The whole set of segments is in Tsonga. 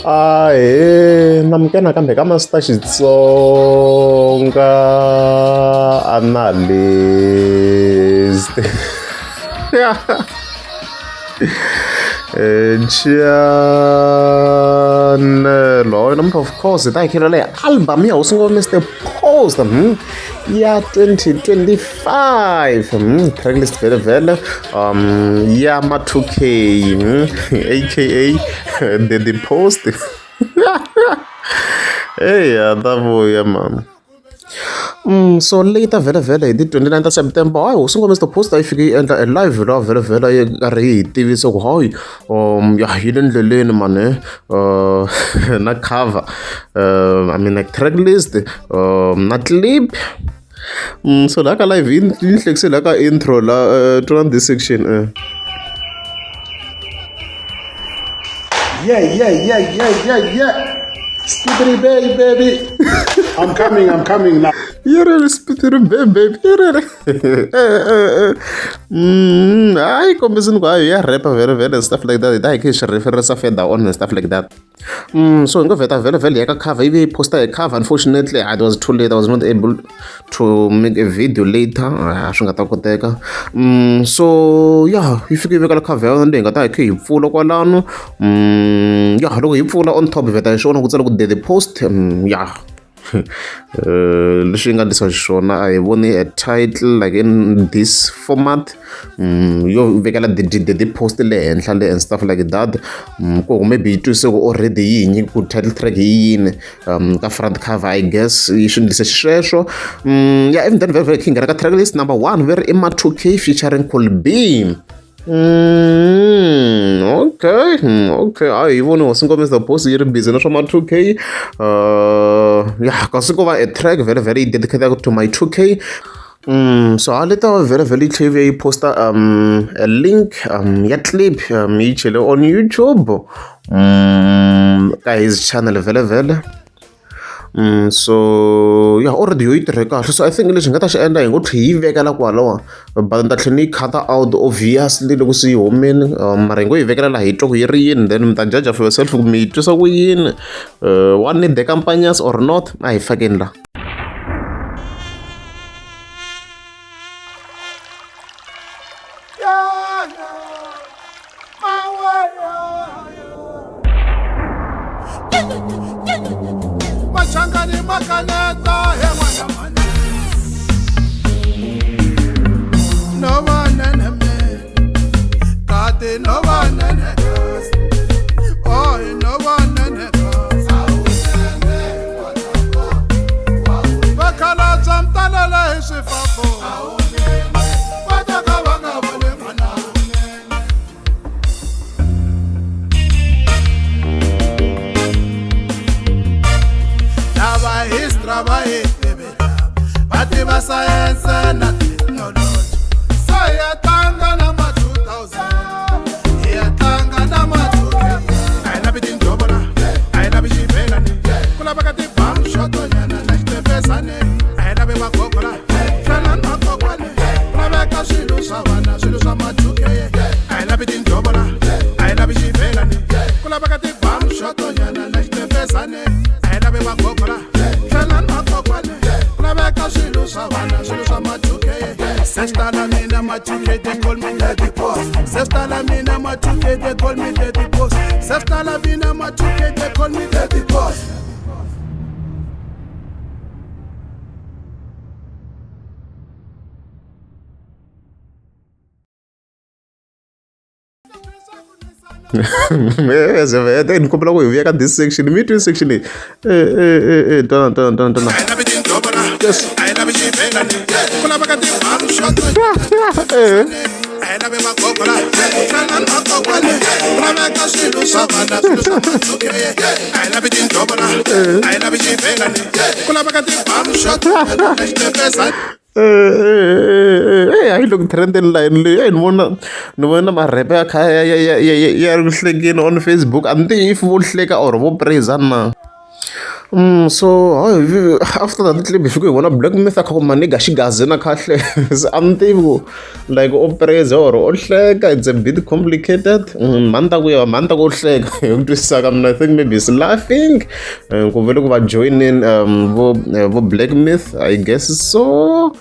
Ahee namukela nakambe ka Master Xitsonga Analyst channel namuntlha of course hi ta hi khelela hi album ya hosi ngoma Mister Post ya 2025 tracklist vhele vhele ya ma 2K aka the post eya ta vuya mama so later vhele vhele hi ti 29 ta September hayi hosi ngoma Mister Post a yi fike yi endla e live laha vhele vhele yi karhi yi hi tivisa ku hayi ya yi le ndleleni mani na cover I mean like track list na clip so laha ka live yi ni hlekise laha ka intro la twana this section Yeah, yeah, yeah, yeah, yeah, yeah. Stupid baby, baby. I'm coming, I'm coming now. Yi ri spitiri baby yi ri ri hayi kombisini ku hayi ya rap vhele vhele and stuff like that hi ta hi kha hi swi referensa further on and stuff like that so hi ngo vheta vhele vhele ya ka cover ivi yi posta hi cover unfortunately it was too late I was not able to make a video later a swi nga ta koteka so ya yi fike yi veka la cover ya yona leyi hi nga ta hi kha hi pfula kwalano ya loko hi pfula on top hi vheta hi swona ku tsala ku the post ya leswi yi nga endlisa xiswona a hi voni a title like in this format yo vekela the post le henhla le and stuff like that ku maybe yi twise ku already yi hi nyike ku title track hi yini ka front cover I guess yi swi endlise xisweswo ya even then very very king ka track list number 1 very ima 2K featuring Colby okay okay hayi hi voni hosi ngoma Mister Post yi ri busy na swa ma 2K ya kasi ko va a track vhele vhele yi dedicated to my 2K so ha leta vhele vhele yi tlhela yi posta a link ya clip yi chele on YouTube ka his channel vhele vhele so ya already yo yi tirhe kahle so I think lexi hi nga ta xi endla hi ngo tlhe yi vekela kwalawa but ni ta tlhela ni yi cut out obviously loko se yi humile mara hi ngo yi vekela laha hi twa ku yi ri yini then mi ta judge for yourself ku mi yi twisa ku yini one need the campagnas or not a hi fakeni la. Machangani makaneta he n'wana mhani no va nene me kati no va nene kasi oh no va nene kasi vakhalabya mi talela hi swifambo va ta ka va nga voni n'wana lava histra va hi tivela va tiva sayense na thekinoloji se hi ya tlanga na ma 2000 hi ya tlanga na ma 2K a hi lavi tinjhovola a hi lavi xibelani ku laveka tibamxotonyana na xitepezane a hi lavi magogola tlhelani makokwani ku laveka swilo swa vana swilo swa ma 2K a hi lavi tinjhovola a hi lavi xibelani ku laveka tibamxotonyana na xitepezane a hi lavi magogola tlhelani makokwani ku laveka swilo swa vana swilo swa ma 2K sesitala mina ma 2K they call me daddy boss sesitala mina ma 2K they call me daddy boss sesitala mina ma 2K they call me daddy boss ni kombela ku hi vuya ka this section mi twi section leyi twana twana twana twana yes Eya yi le ku trend-eni layeni leyi eyi ni vona ni vona ma-rap ya kha ya ya ya ya ya ri ku hlekeni on Facebook a ni tivi if vo hleka or vo praise na. So hayi after that clip hi fike hi vona Black Myth a kha ku maniga xigazini kahle se a ni tivi ku like o praise or o hleka it's a bit complicated mhani ta ku ya mhani ta ku o hleka hi ku twisisa ka mina I think maybe he's laughing ku vele ku va joinin vo vo Black Myth I guess so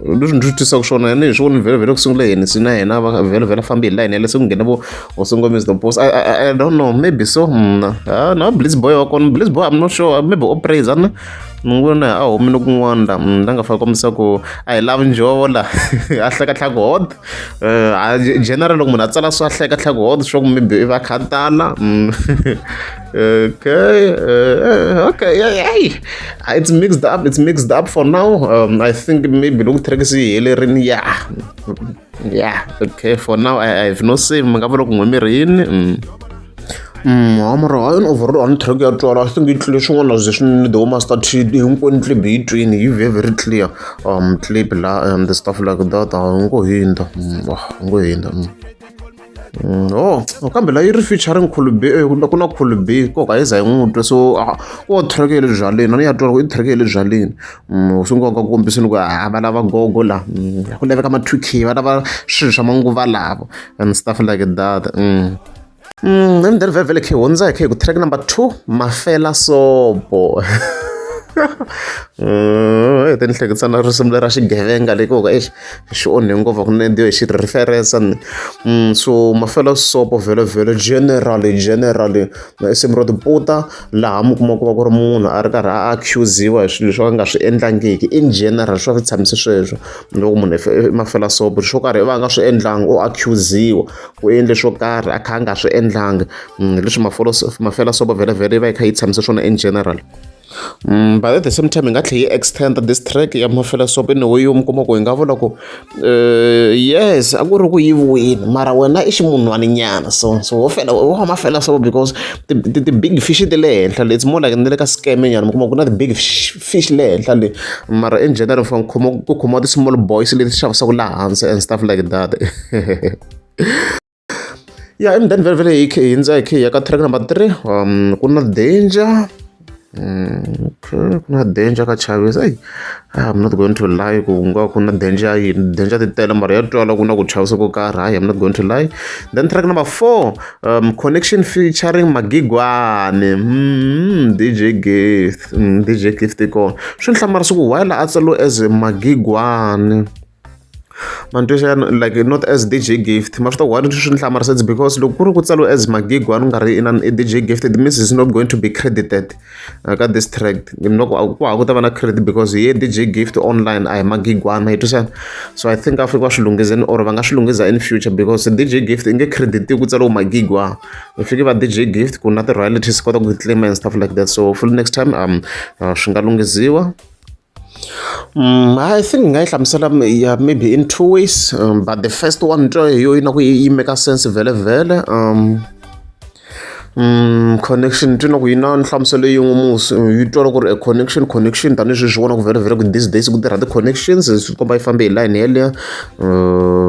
leswi ndzi swi twisaka swona ene hi swona vhele vhele ku sungula yini swi na yena va vhele vhele fambi hi layeni yaleyo se ku nghena vo Hosi the Boss I don't know maybe so mna ah na Bliss Boy wa kona Bliss Boy I'm not sure maybe o praise ana ni vona a humile kun'wana la la nga faka kombisa ku a hi lavi njhovo la a hleka tlhaku hot general loko munhu a tsala swi a hleka tlhaku hot swa ku maybe i va kha tala okay okay yeah, yeah. It's mixed up, it's mixed up for now. I think maybe loko track se yi helerini yeah yeah okay for now I have no say mi nga vula ku n'we mi ri yini. Mara hayi overall a ni track ya twala I think yi tlule swin'wana ze swi ni the master T hinkwenu clip yi twini yi ve very clear clip la and the stuff like that a ngo hindza ngo hindza. Oh kambe la yi ri featuring Khulu B ku na Khulu B ko ka yi za yi n'wi twa so ko track ya le byaleni a ni ya twa ku i track ya le byaleni swi ngo ka kombiseni ku a va lava gogo la ku laveka ma 2K va lava swilo swa manguva lawa and stuff like that. And then vhele vhele khe hundza hi khe hi ku track number 2 Mafela Sopo. Ti ni hleketisa na risimu leri ra xigevenga leki ku exi xi onhe ngopfu a ku na hi xi reference so Mafela Sopo vhele vhele generally generally i risimu ro tiputa laha mi kuma ku va ku ri munhu a ri karhi a accuse-iwa hi swilo leswi a nga swi endlangiki in general swi va swi tshamise sweswo loko munhu i Mafela Sopo swo karhi i va a nga swi endlangi u accuse-iwa u endle swo karhi a kha a nga swi endlangi leswi Mafela Sopo vhele vhele yi va yi kha yi tshamise swona in general. But at the same time hi nga tlhela yi extend this track ya Mafela Sopo in a way yo mi kuma ku hi nga vula ku yes a ku ri ku yiviweni mara wena i ximunhwani nyana so so wo fela wo Mafela Sopo because ti-big fish ti le henhla le it's more like ni le ka scam nyana mi kuma ku na ti-big fish le henhla le mara in general ku khomiwa ti-small boys leti xavisaka laha hansi and stuff like that. Yeah, and then vhele vhele hi khe hi hundza hi khe hi ya ka track number 3 ku na danger okay ku na danger ka chavisa eyi I'm not going to lie ku nga ku na danger yini danger ti tele mara ya twala ku na ku chavisa ko karhi hayi I'm not going to lie then track number 4 connection featuring Magigwane DJ Gift DJ Gift i kona swi ni hlamarisa ku why la a tsariwe as Magigwane ma ni like not as DJ Gift ma swi tiva why swi ni hlamarisa it's because loko ku ri ku tsariwe as Magigwane ku nga ri inani i DJ Gift it means it's not going to be credited ka this track loko ku hava ku ta va na credit because hi ye DJ Gift online a hi Magigwana yi twisisa so I think a fika va swi lunghizeni or va nga swi lunghiza in future because DJ Gift i nge credit ku tsariwe Magigwana i fike va DJ Gift ku na ti-royalties kota ku claim and stuff like that so hopefully next time swi nga lunghiziwa. I think hi nga yi hlamusela ya maybe in two ways but the first one twa hi yo yi na ku yi make sense vhele vhele connection twi na ku yi na nhlamuselo yin'we musi yi twala ku ri a connection connection tanihileswi swi vona ku vhele vhele ku these days ku tirha ti-connections swi komba yi fambe hi line yeleyo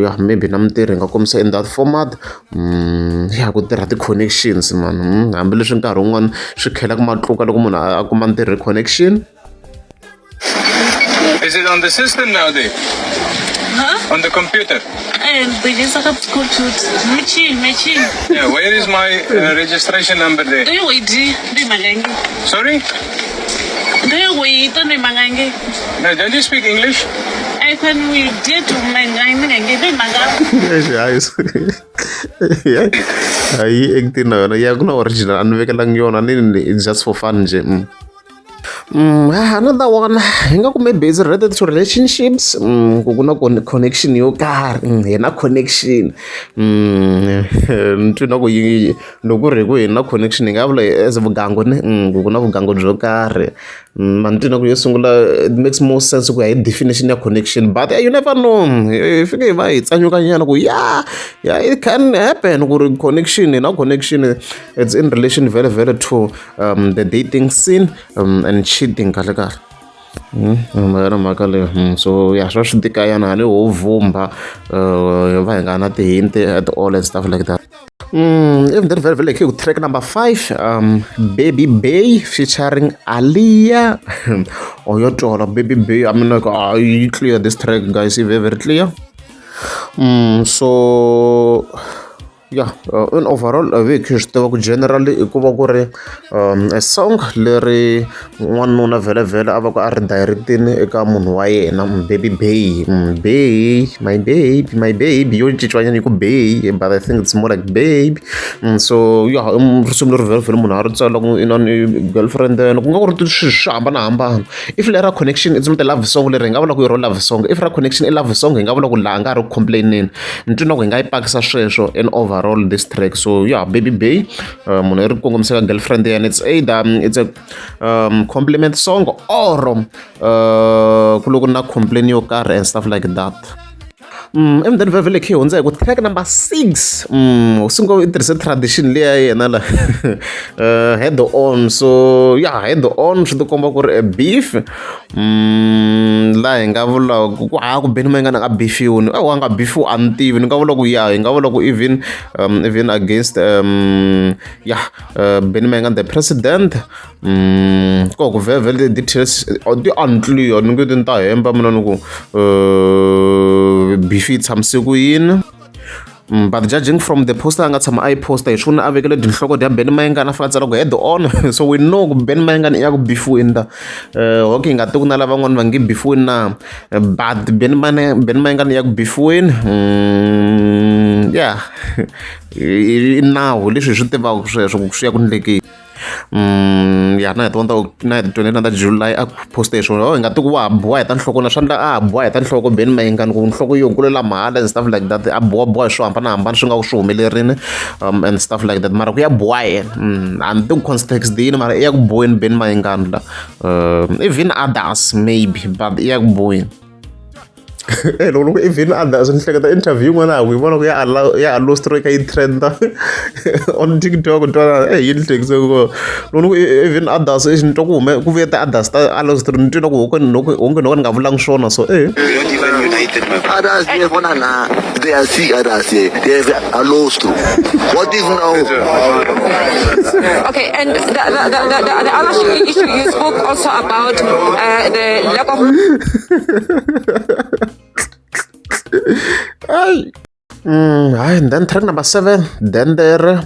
ya maybe na mintirho yi nga kombisa in that format ya ku tirha ti-connections man hambileswi nkarhi wun'wani swi khelaka matluka loko munhu a kuma ntirho hi connection. Is it on the system now, Dave? Huh? On the computer? Computer. Machine, machine. Yeah, where is my registration number there? Sorry? No, don't you speak English? I can we did hayi acting na yona ya ku na original a ni vekelangi yona ni it's just for fun nje. Another one hi nga ku maybe it's related to relationships ku ku na connection yo karhi hi na connection ni twi na ku yi loko ku ri hi ku hi na connection hi nga vula as vugangu ne ku ku na vugangu byo karhi ma ni twi na ku yo sungula it makes more sense ku ya hi definition ya connection but you never know hi fike hi va hi tsanyuka nyana ku ya yeah it can happen ku ri connection hi na connection it's in relation vhele vhele to the dating scene and cheating kahle kahle yona mhaka leyo so ya swa swi tika yana ni ho vhumba va hi nga na tihinte at all and stuff like that. Even then, very, very like track number 5, Baby Bay featuring Aliyah. Oh, your daughter, Baby Bay. I mean, like, you clear this track, guys. Very, very clear. So yeah, in overall, we swi tiva ku generally i ku va ku ri a song leri n'wanuna vhele a va ku a ri directini eka munhu wa yena, Baby Bay, Bay, my baby, my baby, yo cinciwanyana yi ku bay, but I think it's more like babe. So yeah, risimu leri vhele vhele munhu a ri tsala ku inani girlfriend yena, ku nga ku ri swilo swo hambanahambana. If lera connection, it's not a love song, leri hi nga vula ku i ro love song. If ra connection i love song, hi nga vula ku laha nga ri ku complaineni. Ni twi na ku hi nga yi pakisa sweswo in overall this track. So yeah, Baby Bay, munhu i ri kongomisa ka girlfriend yena. It's either it's a compliment song or ku loko na complain yo karhi and stuff like that. And then vhele khe hundza hi ku track number 6. Singo i tirhise tradition liya ya yena la, head on. So yeah, head on swi tikomba ku ri a beef. La hi nga vula ku ha ku Benny Mayengani a nga beefiwi, a nga beefiwi, a ni tivi. Ni nga vula ku ya hi nga vula ku even even against yeah, Benny Mayengani the president. Ko ku vhele vhele details ti unclear, ni nge ti ni ta hemba mina ni ku beef yi tshamise ku yini. But judging from the poster a nga tshama a yi posta, hi swona a vekele tinhloko dya Benny Mayengani, a fika a tsala ku "head on". So we know ku Benny Mayengani i ya ku beefiweni ta. Okay, hi nga tivi ku na lavan'wana va nge beefiweni na, but Benny Mayengani i ya ku beefiweni. Yeah, i nawu leswi hi swi tivaka sweswo ku swi ya ku endlekeni. Ya, na hi ti na hi ti 29 ta July a poste hi swona. Oh, hi nga tiku wa ha boha hi ta nhloko na swa endla a ha boha hi ta nhloko Benny Mayengani, ku nhloko yi hungulela mahala and stuff like that. A boha boha hi swo hambanahambana swi nga ku swi humelerile and stuff like that, mara ku ya boha yena. A ni tivi context yini, mara i ya ku boheni Benny Mayengani la, even others maybe, but i ya ku boheni. Eh, loko loko even others, ni hleketa interview yin'wana ha ku yi vona ku ya ya alostro ka yi trenda on TikTok, twana eh yi ni hlekise ku loko ni ku even others, ni twa ku hume ku vuye ti-others ta alostro, ni twi na ku onge onge no ka ni nga vulangi swona, so eh. Not even united, my brother. Others here, for now, they are sick. Others here, they have alostro. What if now? Okay, and the other issue you spoke also about the lack of Ay. Hayi, and then track number 7, then there.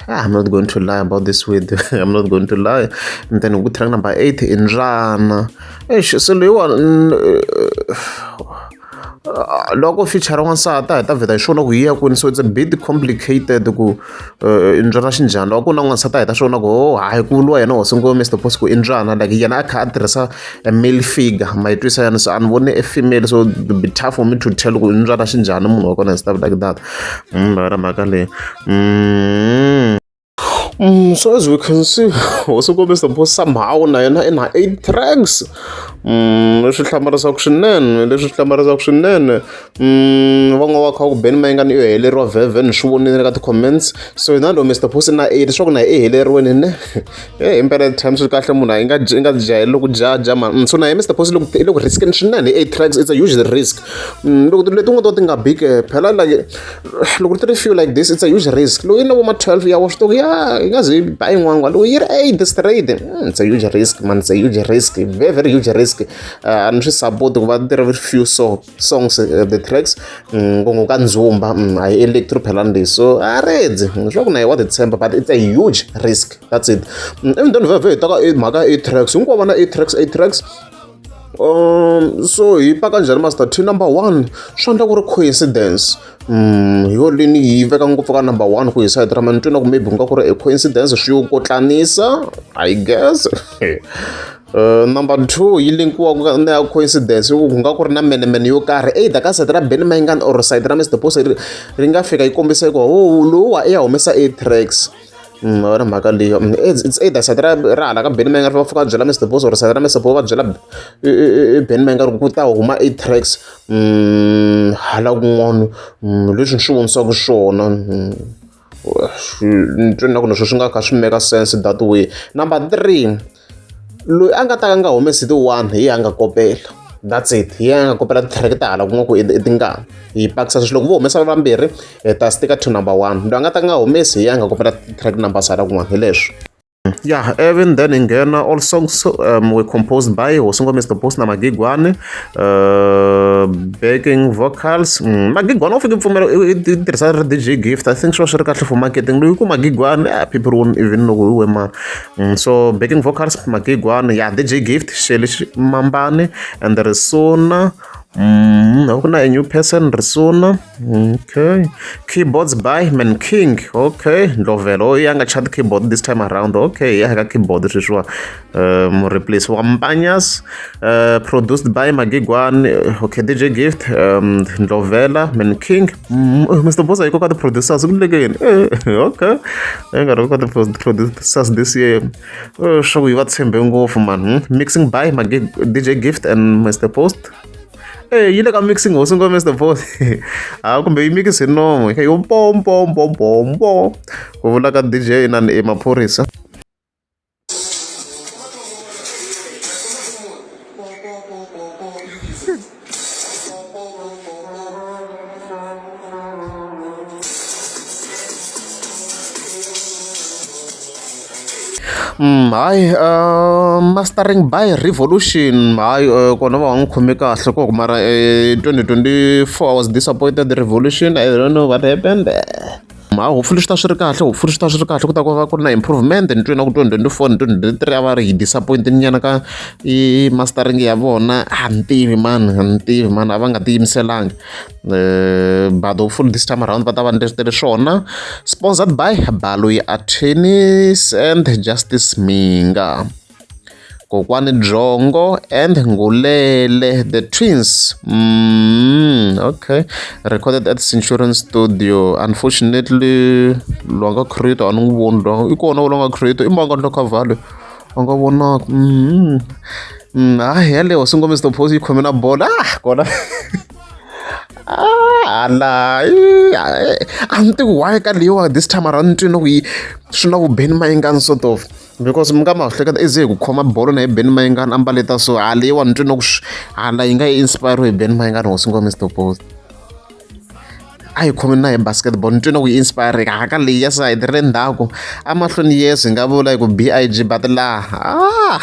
I'm not going to lie about this with I'm not going to lie. And then we track number 8, Indrana. Eish, so leyiwani loko feature n'wansati a hi ta vheta hi swona ku yi ya kwini, so it's a bit complicated ku indzwana xinjhani. Loko ku na n'wansati a hi ta swona ku oh hayi, ku vuriwa yena hosi ngo Mr Post ku indzwana, like yena a kha a tirhisa a male figure, ma yi twisa yana. So a ni voni a female, so it be tough for me to tell ku indzwana xinjhani munhu wa kona and stuff like that. Ra mhaka leyi. So as we can see, hosi ko Mr Post somehow na yena i na 8 tracks. Leswi hlamarisaka swinene, leswi hlamarisaka swinene. Van'wana va kha ku Benny Mayengani i heleriwa vhevhe, ni swi vonile ka ti-comments. So hina lo Mr Post na 8, swa ku na i heleriweni ne. Eh, himpela times swi kahle munhu a nga i nga jaheli ku jaja man. So na ye Mr Post i le ku riskeni swinene hi 8 tracks, it's a huge risk. Loko letin'wana to ti nga biki phela, like loko ti ri few like this, it's a huge risk. Loko yi na vo ma 12 ya wa swi tiva ya yi nga ze yi ba yin'wana, loko yi ri 8 straight, it's a huge risk man, it's a huge risk, very very huge risk. A ni swi support ku va ti ri few so songs, the tracks ngopfu ka ndzumba. A hi electro phela ni leyi, so a redzi swa ku na yi wa ti tshemba, but it's a huge risk, that's it. Even then vhevhe hi ta ka mhaka ya 8 tracks hinkwavo va na 8 tracks, 8 tracks. So hi paka njhani Master T number 1? Swi endla ku ri coincidence. Hi yo leyi ni yi veka ngopfu ka number 1 ku hi side ra mina, ni twi na ku maybe ku nga ku ri a coincidence, swi yo kotlanisa, I guess. Number 2 yi linkiwa na ya coincidence, ku nga ku ri na menemene yo karhi either ka side ra Benny Mayengani or side ra Mr Post, ri nga fika yi kombisa ku oh lowa i ya humesa 8 tracks. Ma vona mhaka leyi, it's either side ra hala ka Benny Mayengani va fika va byela Mr Post or side ra Mr Post va byela Benny Mayengani ku ta huma 8 tracks hala kun'wana. Leswi ni swi vonisaka swona, ni twa na ku na swo swi nga kha swi make sense that way. Number 3, loyi a nga ta ka a nga humesi ti 1 hi a nga kopela. That's it. Hi yena a nga kopela ti-track ta hala kun'wana ku i tingani. Hi pakisa sweswo loko vo humesa vambirhi hi ta stick to number one. Loyi a nga ta nga humesi hi yena a nga kopela ti-track numbers hala kun'wana hi leswo. Yeah, even then in Ghana, all songs were composed by Hosingo Mr. Post na Magigwane, backing vocals. Magigwane u fike pfumela i tirhisa ri DJ Gift. I think swi va swi ri kahle for marketing. Loyi ku Magigwane, people won't even know who we man. So backing vocals Magigwane, yeah, DJ Gift, Shelly Mambane, and Risona. Ku na a new person Risona. Okay. Keyboards by Man King. Okay. Ndlovelo ya nga chat keyboard this time around. Okay, ya ka keyboard sweswiwa. Replace wa Mpanyas. Produced by Magigwane. Okay, DJ Gift, Ndlovela, Man King. Mr. Boss ayiko ka the producers ku lekeni. Okay. Yi nga ri ka the producers this year. Swa ku yi va tshembe ngopfu man. Mixing by Magig DJ Gift and Mr. Post. Yi le ka mixing hosi ngo Mr. Post. Ha kumbe yi mix hi nomo. Yo pom pom pom pom pom. Ku vula ka DJ inani i maphorisa. Hayi mastering by Revolution. Hayi kona va n'wi khome kahle koko mara 2024 I was disappointed Revolution. I don't know what happened. Ha hopefully swi ta swi ri kahle, hopefully swi ta swi ri kahle ku ta ku va ku ri na improvement. Ni twe na ku 2024 ni 2023 a va ri hi disappointed nyana ka i mastering ya vona. A ni tivi man, a ni tivi man, a va nga tiyimiselangi. But hopefully this time around va ta va ndletele swona. Sponsored by Baloyi Attorneys and Justice Minga. Kokwani Djongo and Ngulele, the twins. Okay. Recorded at Centurion Studio. Unfortunately, loyi nga creator a ni n'wi voni loyi. I kona loyi nga creator, i manga ndla Cavallo. A nga vonaka. Hayi yaleyo Hosi Ngoma Mr. Post yi khome na bolo. Ah, kona. Ala a ni tivi why ka leyiwa this time around ni twi na ku yi swi na vu Benny Mayengani sort of because mi nga ma hleketa i ze hi ku khoma bolo na hi Benny Mayengani ambale ta so ha leyiwa ni twi na ku hala yi nga yi inspire hi Benny Mayengani Hosi Ngoma Mr. Post. A yi khomi na hi basketball ni twi na ku yi inspire ha ka leyi ya side ra le ndzhaku amahlweni yes hi nga vula hi ku B_I_G but laha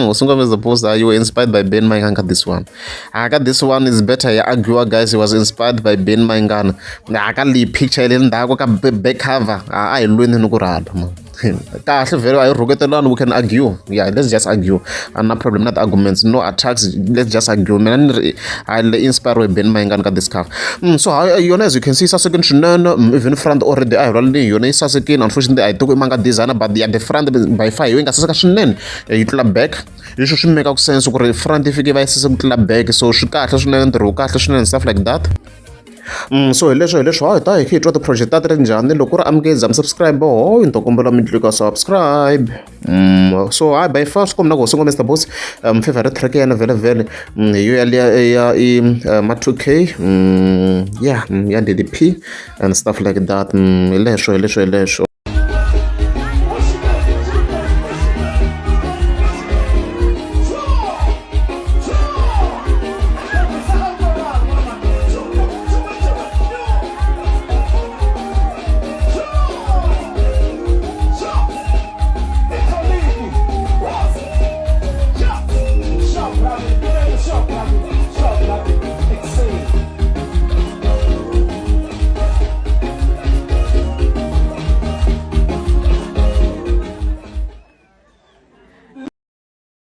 Hosi Ngoma Mr. Post you were inspired by Benny Mayengani ka this one. Ha ka this one is better ya argue guys, he was inspired by Benny Mayengani. Ha ka leyi picture ya le ndzhaku ka back cover a hi lweni ni ku rhala man. Kahle vhele a hi rhuketelani, we can argue. Yeah, let's just argue. A na problem na arguments, no attacks, let's just argue. Mina ni ri a le inspire hi Benny Mayengani ka this cover. So yona as you can see sasekini swinene, even front already a hi vulavuli yona yi sasekini. Unfortunately a hi tiku i manga designer but yeah, the front by far hi yo yi nga saseka swinene yi tlula back. Leswi swi make sense ku ri front yi fike va yi sase ku tlula back, so swi kahle swinene, ntirho wu kahle swinene, stuff like that. So hi leswo hi ta hi kha hi twa ti-project ta ti ri njhani. Loko ku ri amukeza mi subscribe ho ni ta kombela mi tlika subscribe. So hayi by far swi komba na ku Hosi Ngoma Mr. Boss favorite track ya yena vhele vhele hi yo yaliya ya i ma 2K yeah ya DDP and stuff like that. Hi leswo hi leswo hi leswo.